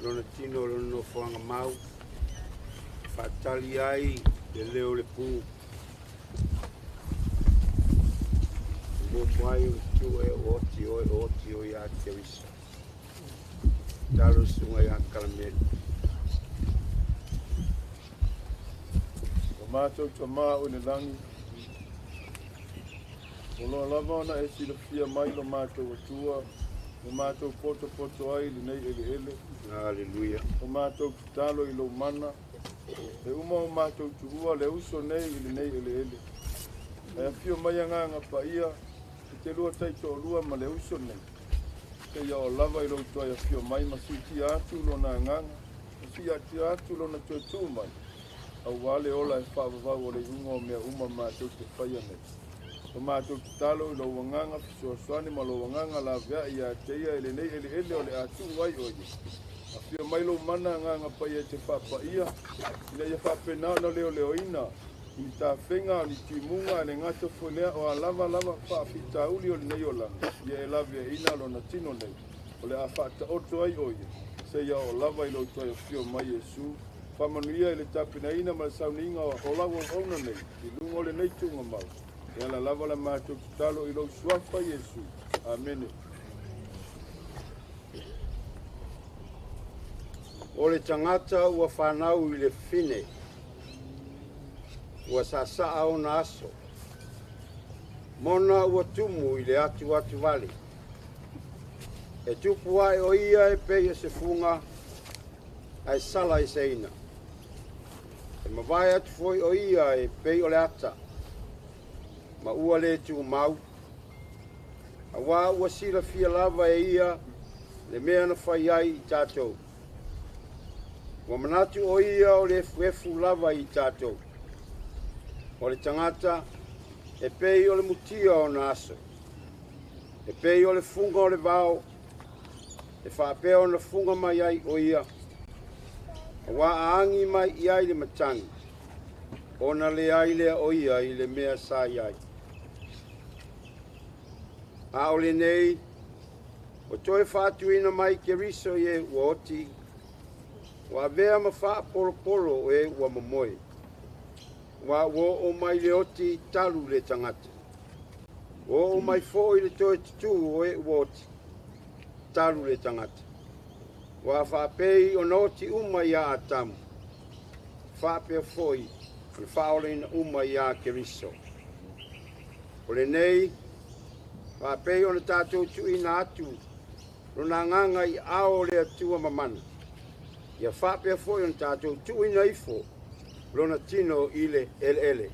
Lona tino o lona nofoaga mau, faatali ai le leo o le pū. Muamua ai o tu e oti oe oti o ia Keriso. Talo susuga ia Kalameli. O mātou tamā o le lagi, o loa lava ona e silafia mai lo mātou Atua, o mātou poto ai lenei eleele. Haleluia. O mātou tatalo i lou mana, e uma o mātou tuua le uso nei i lenei eleele. Ae afio mai Agaga Paia, i te lua taitoalua ma le uso nei. Seia o lava i lou toe afio mai ma siitia atu lona agaga, ma siitia atu lona toe tuu mai. Auā le ola e faavavau o le iuga o mea uma mātou te faia nei. O mātou tatalo i lou agaga fesoasoani ma lou agaga laveai ia te ia e lenei eleele o le a tuu ai o ia. Afio mai lou mana Agaga Paia e te faapaia, ina ia faapena ona leoleoina i ni tafega o ni timuga e le gata foi lea o a lava lava faafitauli o lenei olaga, ia e laveaiina lona tino nei. O le a faataoto ai o ia, seia oo lava i lou toe afio mai Iesu. Faamanuia i le tapenaina ma le sauniga o lau auauna nei, i luga o lenei tuugamau. E ala lava la matou tatalo i lou suafa Iesu. Amene. O le tagata ua fanau i le fine, ua saasaa ona aso, mona ua tumu i le atu atu vale. E tupu ae o ia e pei o se fuga, ae sala i seina. E mavae atu foi o ia e pei o le ata, ma ua le tumau. Auā ua silafia lava e ia le mea na fai ai i tatou. Ua manatu o ia o le efuefu lava i tatou. O le tagata e pei o le mutia ona aso, e pei o le fuga o le vao, e faapea ona fuga mai ai o ia, auā a agi mai i ai le matagi, ona leai lea o ia i le mea sa i ai. A o lenei, ua toe faatuina mai Keriso i e ua oti, ua avea ma faapolopolo o e ua momoe. Ua ua oo mai le oti talu le tagata. Ua oo mai foi le toe tutū o e ua oti, talu le tagata. Ua faapei ona oti uma ia Atamu, faapea foi ona faaolaina uma ia Keriso. O lenei, faapei ona tatou tuuina atu lona agaga i ao o le Atua mamana, ia faapea foi ona tatou tuuina ifo lona tino i le eleele.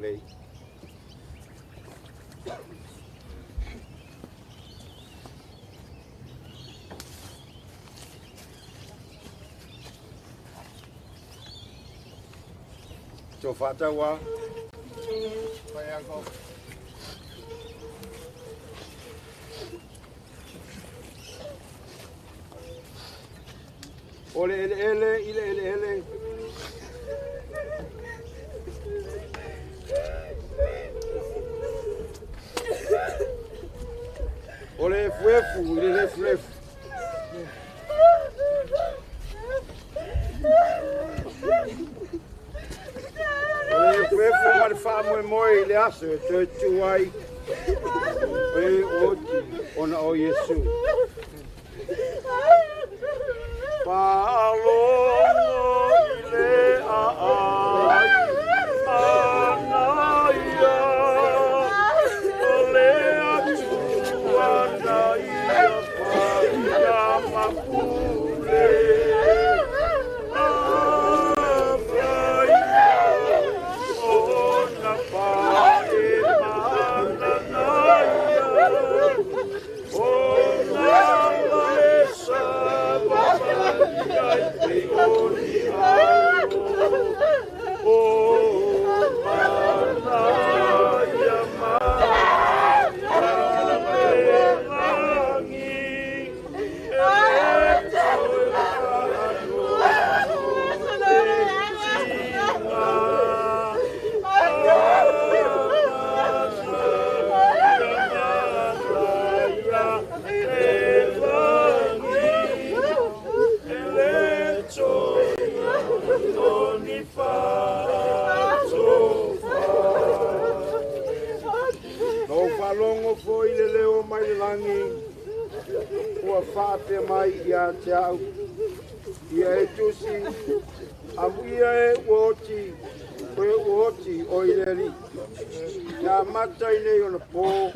Lei. Tō whātaua. Pai uncle. O le eleele i le eleele. O le efuefu i le lefulefu. O le efuefu ma le faamoemoe i le aso e toe tu ai e oti ona o Iesu. Faalogo i le aai ana ia, o le Atua na ia paia ma pule. Afaia ona pae manana ia, o faapea mai ia te au, ia e tusi, amuia e ua oti, oe ua oti o i le Alii. Na amata i nei ona po,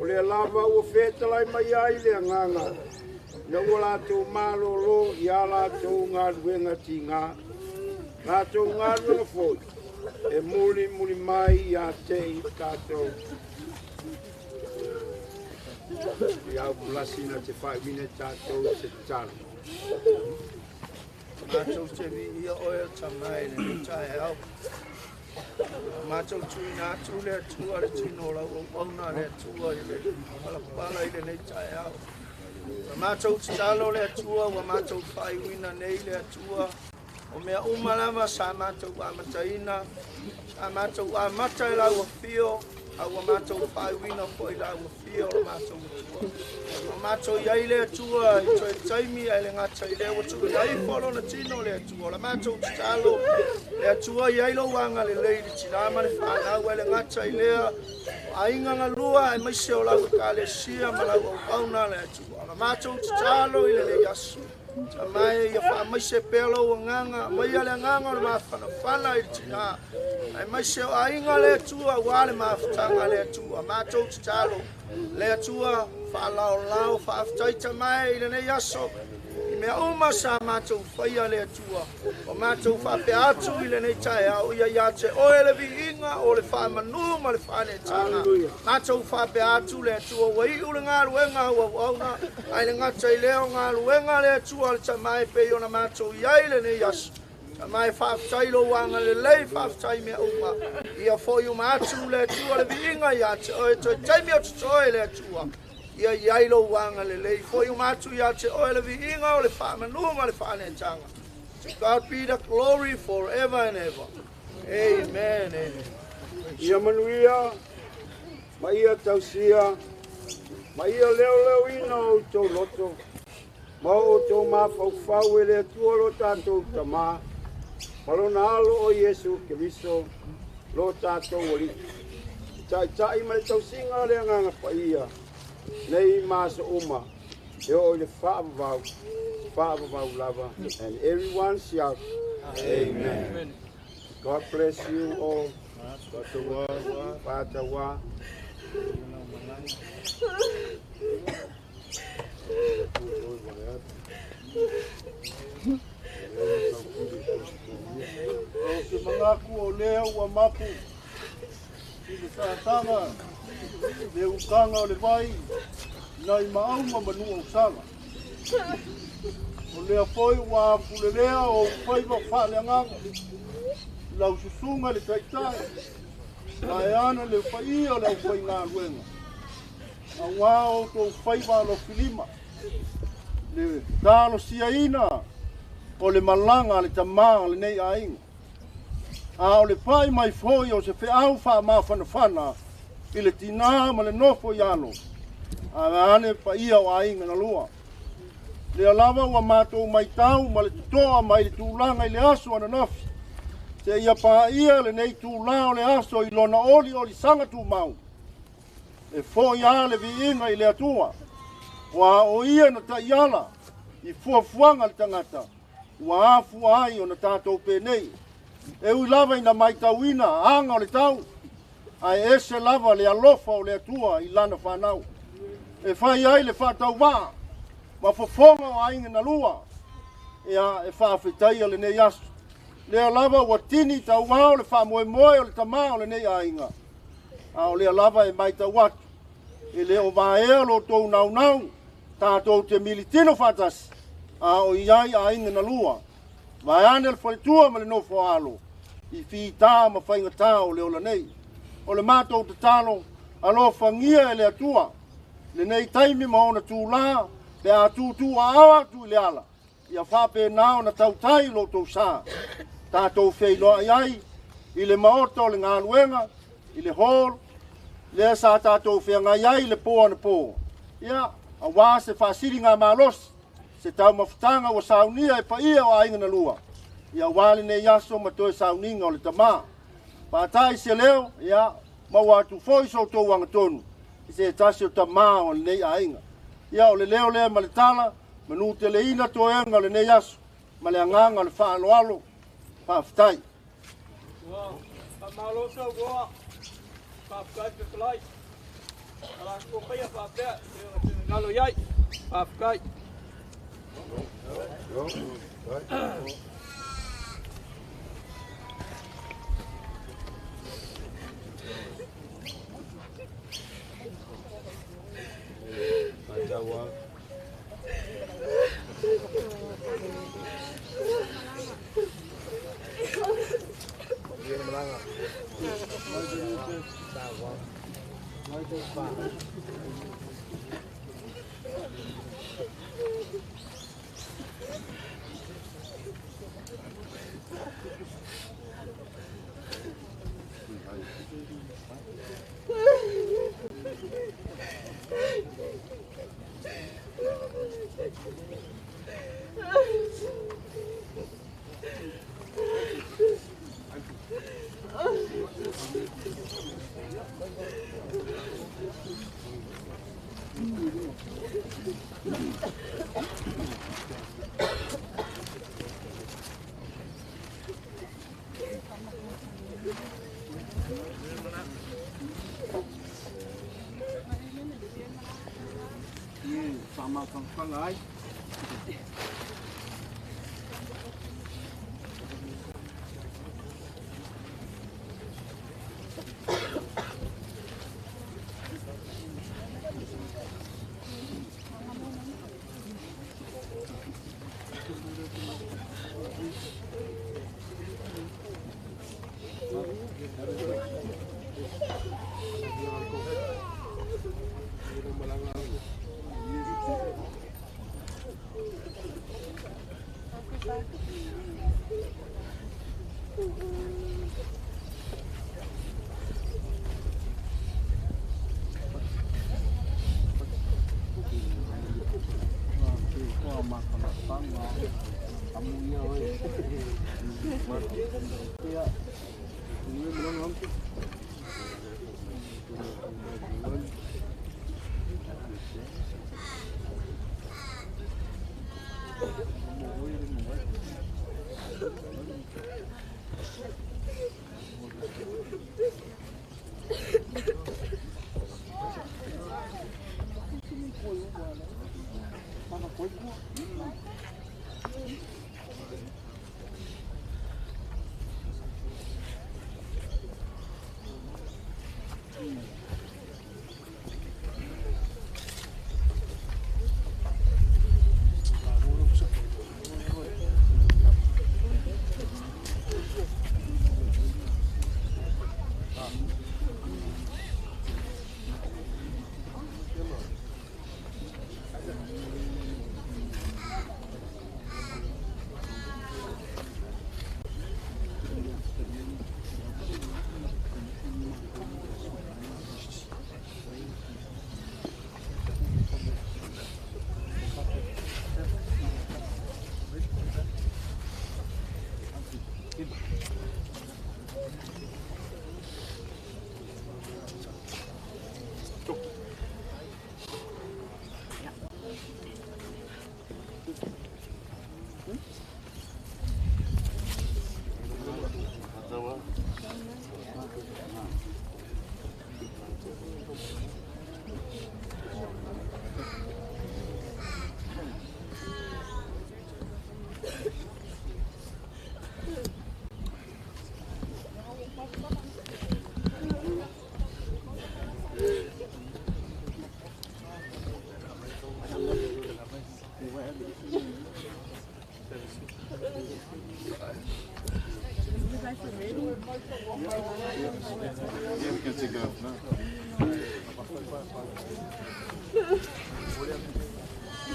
o lea lava ua fetalai mai ai le agaga, ina ua latou malōlō i a latou galuega tigā, latou galuega foi e mulimuli mai ia te i tatou. Ia au pulasi na te faaiuina i tatou i se tatalo. Matou te viia oe o Tama i lenei taeao. Matou tuuina atu le Atua le tino o lau auauna le Atua i le palapala i lenei taeao. Ua matou tatalo le Atua, ua matou faaiuina nei le Atua. O mea uma lava sa matou amataina, sa matou amata i lau afio, a ua matou faaiuina foi i lau afio o le matou Atua. Ua matou i ai le Atua i toe taimi ae le gata i lea ua tuuina ifo lona tino le Atua. O le matou tatalo le Atua i ai lou agalelei i le tina ma le fanau ae le gata i lea o aiga galua aemaise o lau ekalesia ma lau auauna le Atua. O le matou tatalo i lenei aso. Tamae ia faamaise pea lou agaga, maia le agaga o le mafanafana i le tina. Aemaise o aiga le Atua, ua le mafutaga le Atua. Matou tatalo le Atua faalaolao faafetai Tamae i lenei aso. I mea uma sa matou faia le Atua. O matou faapea atu i lenei taeao ia ia te oe le viiga o le faamanu ma le faaneetaga. Matou faapea atu le Atua ua iu le galuega au auauna ae le gata i lea o galuega le Atua le Tamae pei ona matou i ai lenei aso. Tamae faafetai lou agalelei, faafetai mea uma. Ia foi uma atu le Atua le viiga ia te oe toe taimi o totoe le Atua. Ia i ai lou agalelei, foi uma atu ia te oe le viiga o le faamanu ma le faaneetaga. To God be the glory forever and ever. Amen. Amen. Ia manuia, ma ia tausia, ma ia leoleoina o outou loto, ma o outou mafaufau e le Atua lo tatou Tamā, ma lona alo o Iesu Keriso, lo tatou Alii. Taitai ma le tausiga le agaga paia, nei ma aso uma, e oo i le faavavau, faavavau lava. And everyone shout, Amen. Amen. God bless you all. Fatawa. O se mangaku o lea ua mapu i le saasaga le ukaga o le vai nai maauga ma nuu ausala. O lea foi ua afulelea o ufaiva faaleagaga lau susuga le taitai vaeana le paia o le aufaigaluega auā outou faiva alofilima le talosiaina o le malaga a le tamā o lenei aiga. A o le pai mai foi o se feau faamafanafana i le tinā ma le nofo i alo a ane paia o aiga na lua. Lea lava ua matou maitau ma le totoa mai le tulaga i le aso ananafi seia paia lenei tula o le aso i lona oliolisaga tumau. E foi a le viiga i le Atua, ua o ia na taiala i fuafuaga le tagata ua afua ai ona tatou penei. E ui lava ina maitauina aga o le tau, ae ese lava le alofa o le Atua i lana fanau. E fai ai le faatauvaa ma fofoga o aiga na lua, ia e faafetaia lenei aso. Lea lava ua tini tauao le faamoemoe o le tamā o lenei aiga, a o lea lava e maitau atu e le o vaea lo tou naunau tatou te militino faatasi a o i ai aiga na lua. Vaeane le faletua ma le nofo alo i fitā ma faigatā o le ola nei. O le matou tatalo alofagia e le Atua lenei taimi ma ona tulā pe a tūtū aao atu i le ala ia faapena ona tautai lo tou sa. Tatou feiloai ai i le maota o le galuega i le hall lea sa tatou feagai ai le po anapo. Ia auā se faasiliga malosi se taumafataga ua saunia e paia o aiga na lua. Ia auā lenei aso ma toe sauniga o le tamā. Paatai se leo, ia maua atu foi so outou agatonu i se tasi o tamā o lenei aiga. Ia o le leo lea ma le tala, manu teleina toega o lenei aso, ma le agaga o le faaaloalo, faafetai. Faamalo saunoa, faafetai fetalai. Ala ko paia faapea, e o te ngalo iai. Faafetai. Yeah, we can take it off now.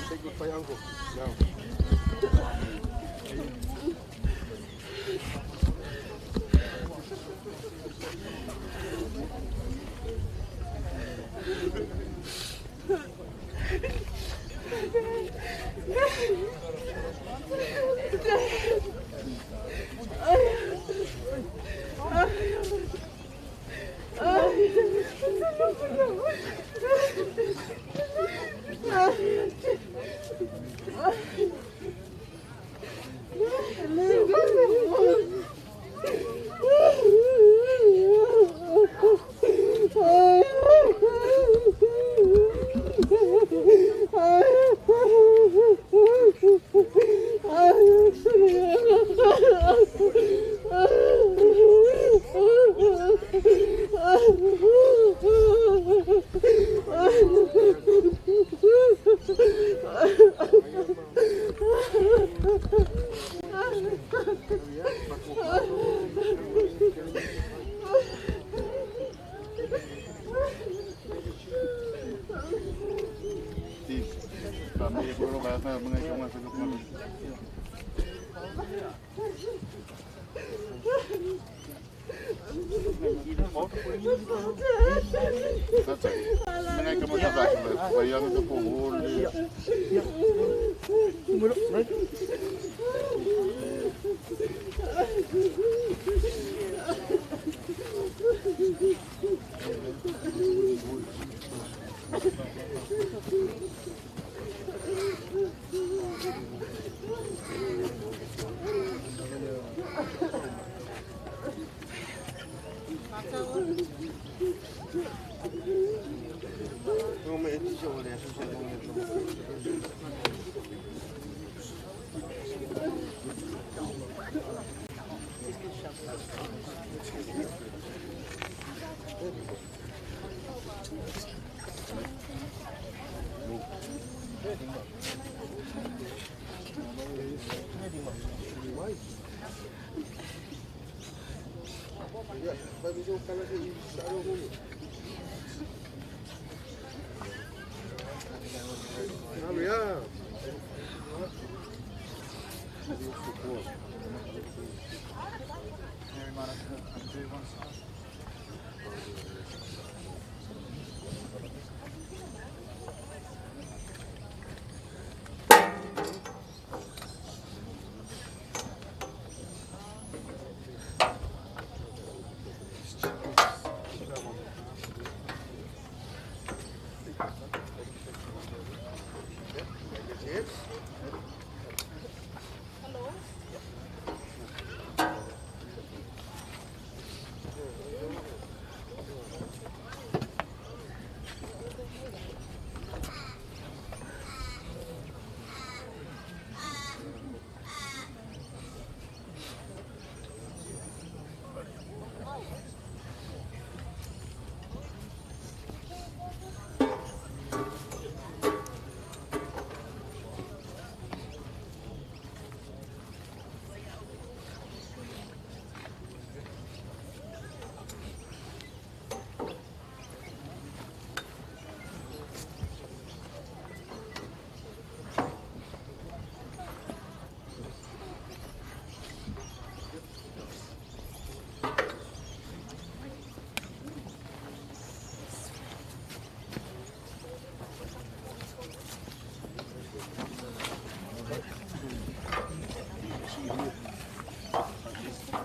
Say goodbye, uncle. Now.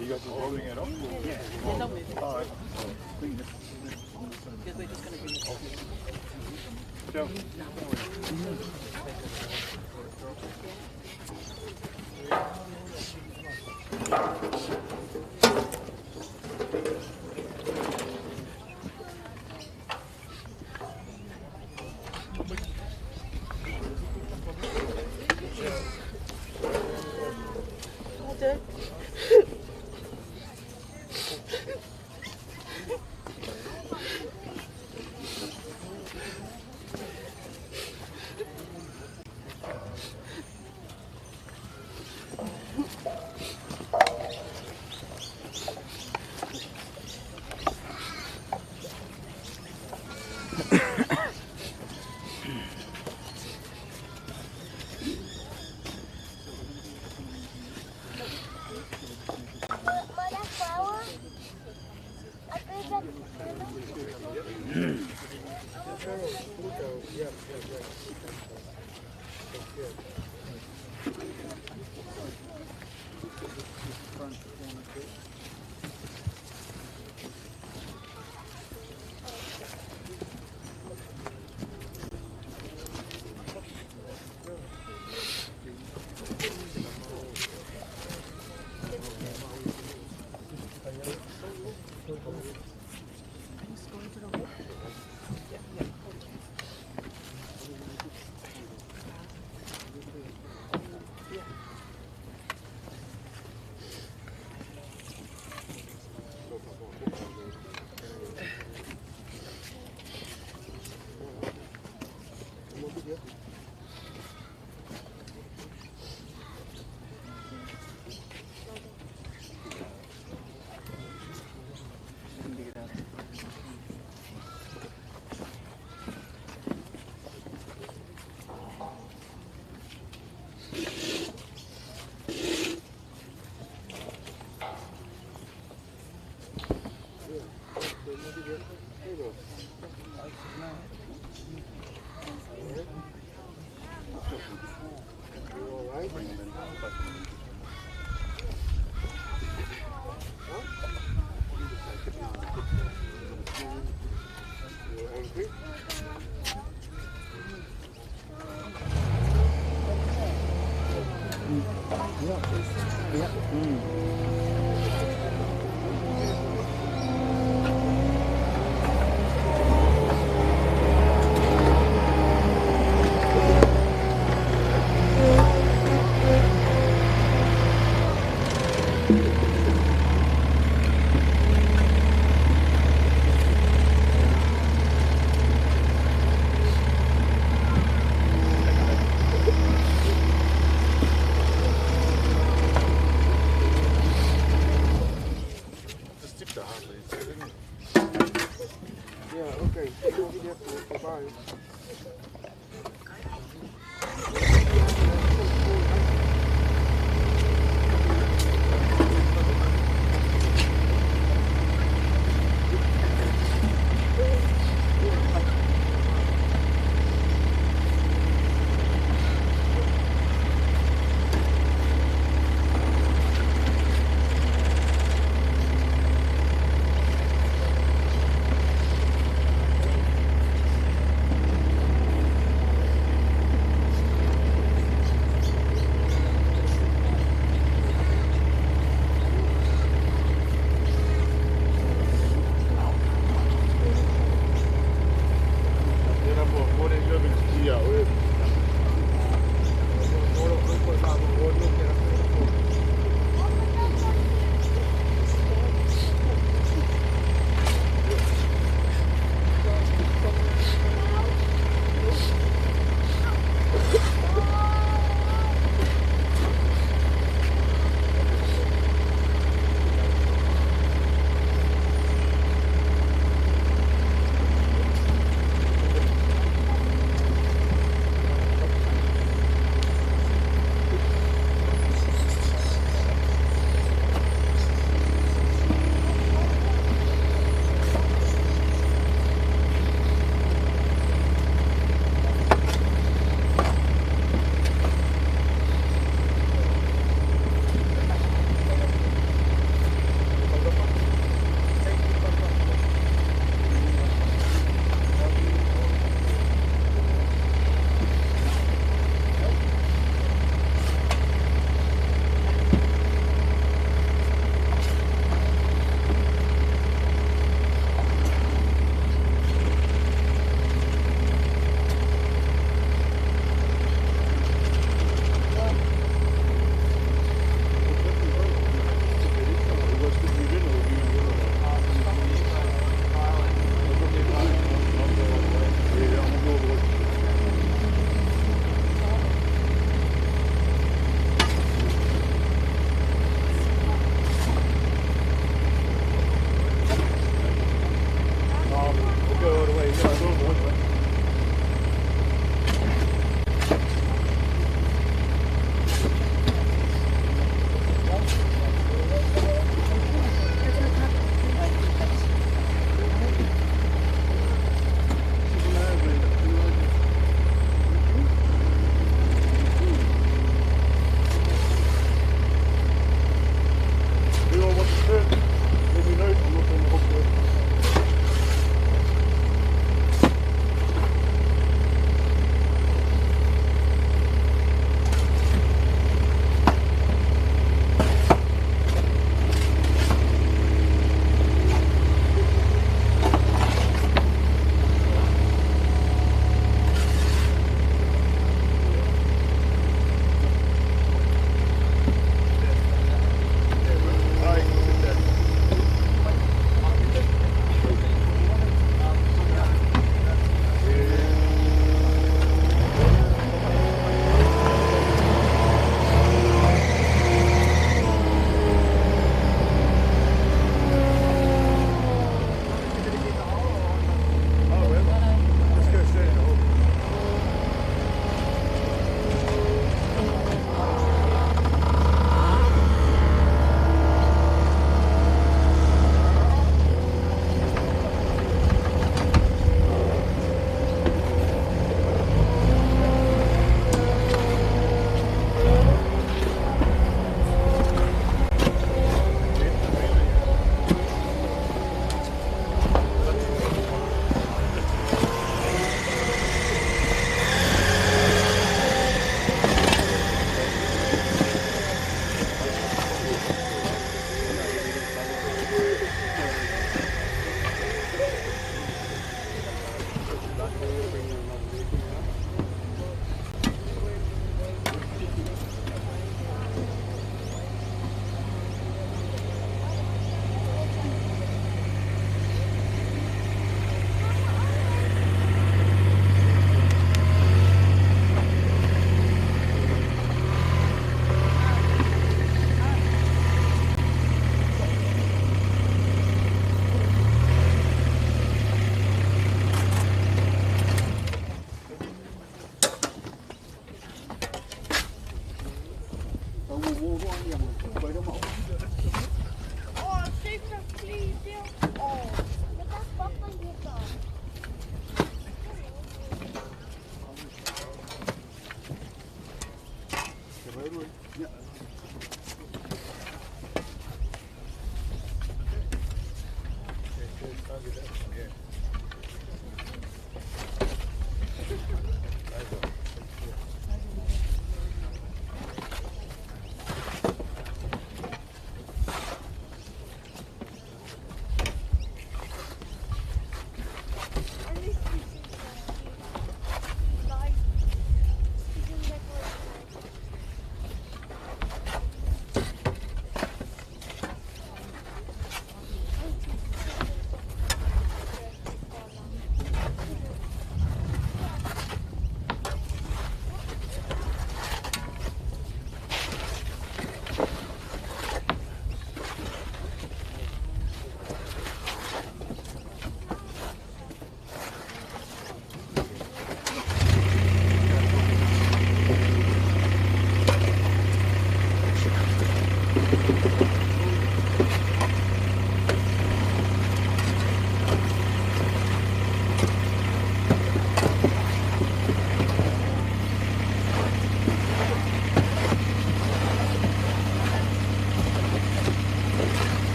You guys are holding it up? Yeah. All right. Yeah, we're just going to bring it. Ciao. Bring them in. Pass them in. You angry?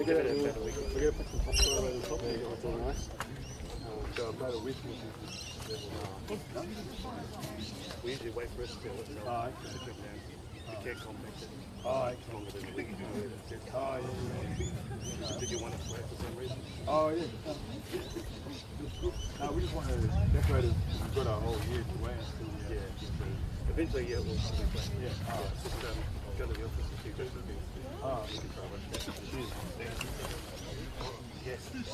We'll get it. We're gonna put some topsoil over the top there, get what's all nice. So about a week will be We usually wait for it to Oh, okay. to come down. We can't compact it Oh, okay. longer than a week. Oh, yeah. Did you want it flat for some reason? Oh, yeah. No, we just want to decorate it. We've got our whole year to wear. So we, Yeah. Eventually, yeah, we'll be flat. Yeah. Yeah, just go to the office and see what it is. Oh, You can try one. cheers. Yes.